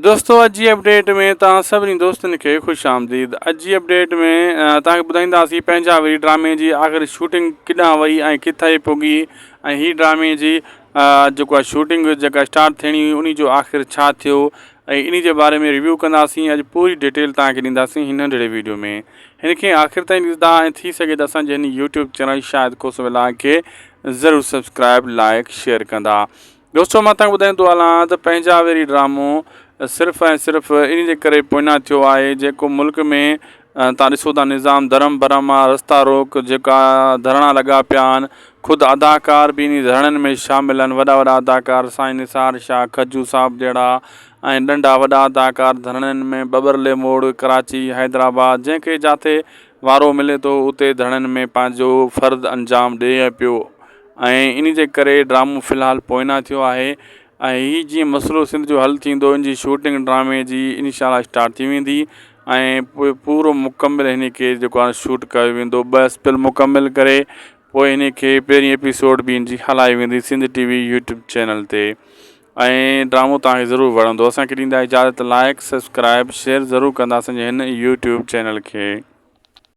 دوستو اڄ جي اپڊيٽ ۾ توهان سڀني دوستن کي خوش آمديد اڄ جي اپڊيٽ ۾ توهان کي ٻڌائينداسين پنهنجا وري ڊرامي جي آخر شوٽنگ ڪيڏانهن وئي ۽ ڪٿي پڳي ۽ هي ڊرامي جي جيڪو آهي شوٽنگ جيڪا اسٽارٽ ٿيڻي هئي انهي جو آخر ڇا ٿيو ۽ انهي جي باري ۾ ريويو ڪنداسين اڄ پوري ڊيٽيل توهان کي ڏينداسين هن ننڍڙي ويڊيو ۾ هن کي آخر تائين ڏسندا ۽ ٿي سگهي ته اسان جي هن YouTube channel Shahid Khoso vlog کي ضرور سبسڪرائب لائڪ شيئر ڪندا دوستو مان توهان کي ٻڌائيندو هلان ته پنهنجا ويري ڊرامو صرف ۽ صرف ان جي ڪري پوئنا ٿيو آهي جيڪو ملڪ ۾ توهان ڏسو ٿا نظام درم برم آ رستا روڪ جيڪا ڌرڻا لڳا پيا آهن خود اداڪار به انهي ڌرڻن ۾ شامل آهن وڏا وڏا اداڪار سائين نثار شاهه کجو صاحب جهڙا ۽ ننڍا وڏا اداڪار ڌرڻن ۾ ٻٻرلي موڙ ڪراچي حيدرآباد جنهن کي جاٿي وارو ملي ٿو اتي ڌرڻن ۾ پنهنجو فرض انجام ڏئي پيو ۽ انهي جي ڪري ڊرامو في الحال پوئنا ٿيو آهي ۽ هي جيئن مسئلو سنڌ جو حل ٿيندو ان جي شوٽنگ ڊرامي جي انشاء الله اسٽارٽ ٿي ويندي ۽ پوء پورو مڪمل هن کي جيڪو آهي شوٽ ڪيو ويندو ٻه اسپيل مڪمل ڪري پوء هن کي پهرين ايپيسوڊ به ان جي هلائي ويندي سنڌ ٽي وي يوٽيوب چينل تي ۽ ڊرامو توهان کي ضرور وڻندو اسان کي ڏيندا اجازت لائڪ سبسڪرائب شيئر ضرور ڪندا اسان جي هن يوٽيوب چينل کي.